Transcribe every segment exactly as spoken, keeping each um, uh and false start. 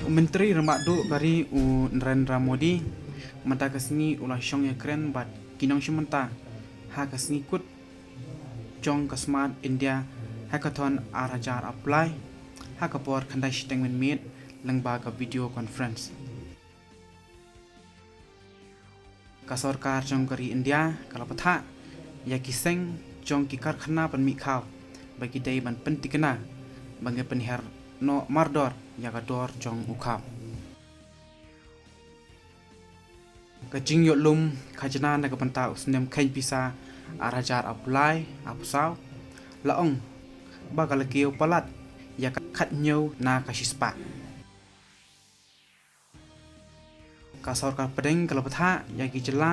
Myntri Rangbah Duh ka ri u Narendra Modi mynta ka sngi u la shong ïakren bad ki nongshim bynta ha ka sngi kut jong ka Smart India Hackathon ar hajar arphew lai ha ka por khyndai shiteng mynmiet lyngba ka video conference. Ka sorkar jong ka ri India ka la bthah ïa ki seng jong ki karkhana pynmih khaw ba ki dei ban pyntikna ba ngin pynhiar noh mardor ïa ka dor jong u khaw. Ka jingïoh lum khajna na ka bynta u snem kheiñ pisa ar hajar arphew lai arphew saw la ong ba ka la kiew palat ïa ka khathynñiew na ka shispah. Ka sorkar pdeng ka la bthah ïa ki jylla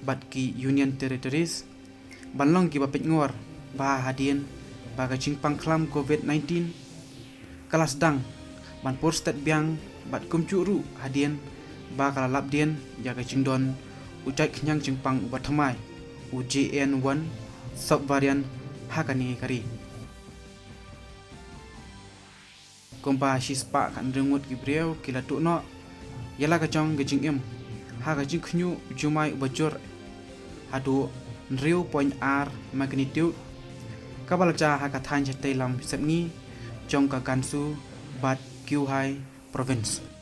bad ki Union Territories ban long kiba peitngor ba hadien ba ka jingpang khlam covid nineteen ka la sdang ban pur stet biang bad kumjuh ruh hadien ba ka la lap dien ïa ka jingdon u jait khñiang jingpang uba thymmai u J N one subvariant ha kane ka ri. Kumba shispah khathynriew ngut ki briew ki la tuh noh ïa la ka jong ka jingim ha ka jingkhñiuh jumai uba jur haduh hynriew point ar magnitude kaba la jia ha ka thaiñ shatei lam sepngi jong ka Gansu bad Qinghai Province.